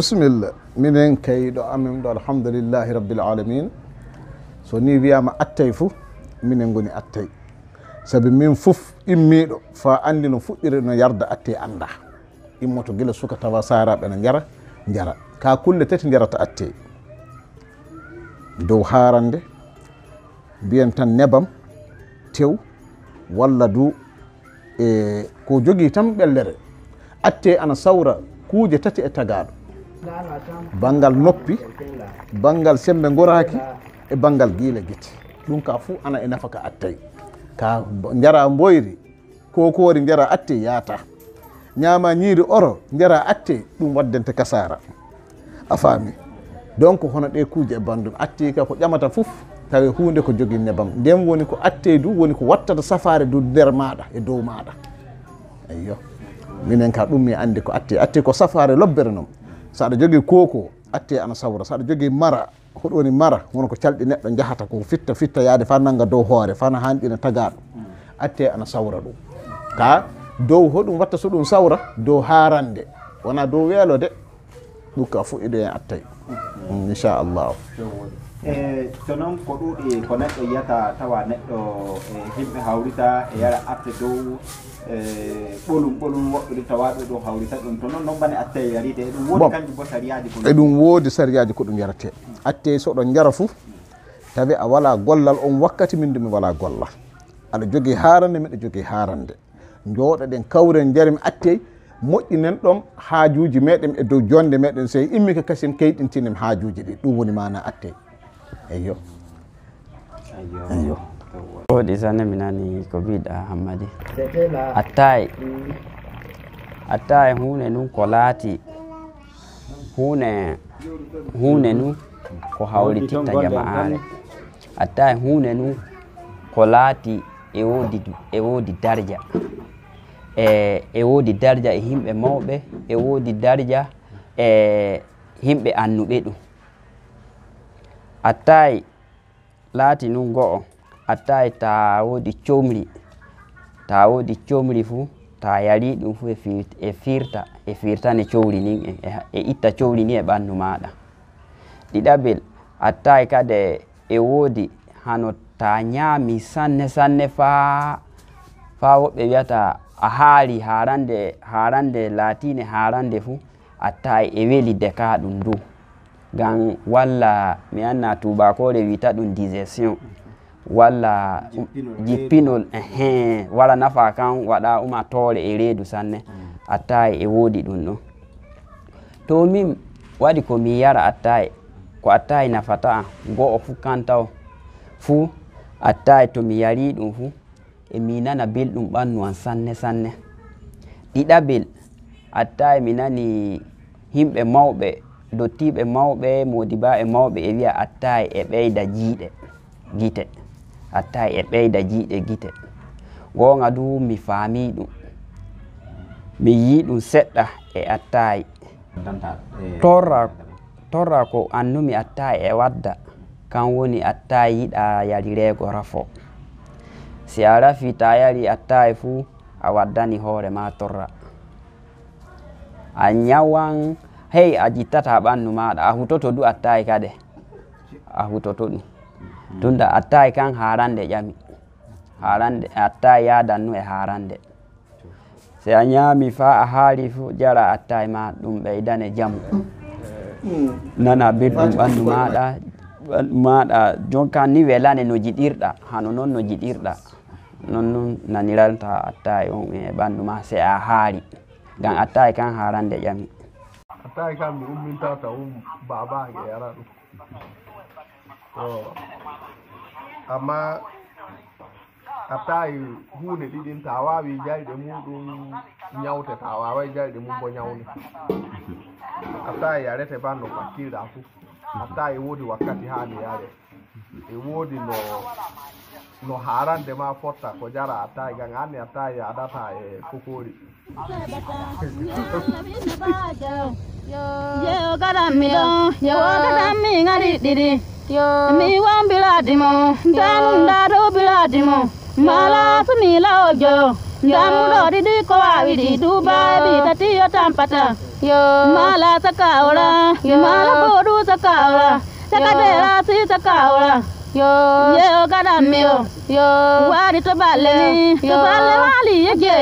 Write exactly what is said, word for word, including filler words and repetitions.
Bisimilla. Minen kay ɗo amin ɗo, alhamdulillahi rabbil alamin. So ni wiyama attay fu, minen ngoni attay. Sabi min fuf immiɗo fa andi no fuɗɗiri no yarda attay anda. Immoto gila suka tawa saraɓe no njara, njara. Ka kulle tati njarata attay. Dow harande, mbiyen tan nebam, tew, walla du e ko jogii tan ɓellere. Attee ana sawra kuuje tati e tagaaɗo. Banngal noppi, banngal semmbe ngoraaki, e banngal giile gite. Ɗum ka fuu ana e nafa ka attay. Ka mbo-, njara mboyri, kokoori njara attee yaata. Ñaama ñiiri oro njara attee, ɗum waddente kasaara. A faami? Donc, hono ɗee kuuje e banndum. Attee ka ko ƴamata fof, tawi huunde ko jogii nebam. Ndeen woni ko attee du, woni ko wattata safaare du nder maaɗa, e dow maaɗa. Eyyo. Minen ka ɗum mi anndi ko attee. Attee ko safaare lobbere noon. So aɗa jogii kooko, attee ana sawra. So aɗa jogii mara, hoɗum woni mara, woni ko calɗi neɗɗo njahata, ko fitta, fitta yaade fa nannga dow hoore, fa na hanɗina tagaaɗo. Attee ana sawra ɗum. Ka dow hoɗum watta so ɗum sawra? Dow haarande. Wona dow weelo de. Ɗum ka fuɗɗiɗo en attay. Mm, inchallahu. E to noon ko ɗuuɗi ko neɗɗo yiyata tawa neɗɗo e yimɓe hawrita e yara atte dow e ɓolum ɓolum woɓɓe ɗum tawa ɗo ɗum hawrita ɗum. To noon noon bane atte yarite e ɗum woodi kanjum bo sariyaaji ko e ɗum woodi sariyaaji ko ɗum yarate. Atte so ɗon jara fu tawi a wala gollal on wakkati min dumi wala golla. Aɗa jogii haarande, miɗo jogii haarande. Njooɗoɗen, kawren, njaren attey, moƴƴinen ɗon haajuuji meɗen e dow jonde meɗen, sey immi ka kasin keyɗintinen haajuuji ɗi. Ɗum woni maana attey. Eyyo. Eyyo. Woɗi sanne mi nani ko mbiɗa Hammadi. Attay. Attay huunde nun ko laati. Huunde, huunde nun ko hawrititta jama'aare. Attay huunde nun ko laati e woodi, e woodi darja. E, e woodi darja e himɓe mawɓe, e woodi darja e himɓe annuɓe ɗum. Attay laati nun go'o, attay taa woodi comri, taa woodi comri fu, taa yari ɗum fu e fir-, e firta, e firtane cowri nin, e, e, e itta cowri ni e ɓannu maaɗa. Ɗiɗaɓel, attay kade e woodi hano taa ñaami sanne sanne faa, faa woɓɓe wiyata a haari haarande, haarande laatiine haarande fu, attay e weli deka ɗum du. Ngam walla mi anna tuubaakoore wiyta ɗum digestion. Walla jippinol, ehe, wala nafa kan waɗa umatoore e reedu sanne. Attay e woodi ɗum ɗo. To min waɗi ko mi yara attay, ko attay nafata am, go'o fu kan taw fu attay to mi yari ɗum fu, e mi nana belɗum ɓannu am sanne sanne. Ɗiɗaɓel, attay mi nani himɓe mawɓe, dottiiɓe mawɓe, moodibaaɓe mawɓe e wi'a attay e ɓeyda jiiɗe, gite. Attay e ɓeyda jiiɗe gite. Goonga du mi faami ɗum. Mi yii ɗum seɗɗa e attay. Torra, torra ko annumi attay e wadda, kan woni attay yiɗa yarireego rafo. Si a rafi ta yari attay fu, a waddani hoore ma torra. A ñawan, hey, a jittata ɓannu maaɗa, a hutoto du attay kade. A hutoto ɗum. Tunda attay kan haarande ƴami. Haarande, attay yaadannu e haarande. Si a ñaami faa a haari fu, jara attay ma ɗum ɓeydane jamu. Nana belɗum ɓandu maaɗa, ɓandu maaɗa jonka ni welane no jiɗirɗa, hano non no jiɗirɗa. Non nun naniranta attay on e ɓandu ma si a haari. Ngam attay kan haarande ƴami. Attay kan mi umminta ta um baaba an e yara ɗum. To, amma attay huunde ɗiɗin, ta waawi jayɗe muɗum ñawte, ta waaway jayɗe mum bo ñawne. Attay yarete ban no fakkirɗa fu. Attay e woodi wakkati haani yare. E woodi no, no haarande ma fotta ko jara attay, gan anni attay yaadata e kokoori. Yo gaɗanmi ɗo, yo gaɗanmi ŋari ɗiɗi. Yo mi wombiladi mo, ndanum ndado biladi mo. Mala sumi lawojo. Dammuɗo ɗiɗi ko waawi ɗi duubaaɓi tati yo tampata. Yo. Mala sakaora, yo. Mala boɗu sakaora. Saka yo. Dera si sakaora. Yo. Ye o gaɗan mi o. Yo. Waɗi to balle ni. Yo. To balle waali ye je.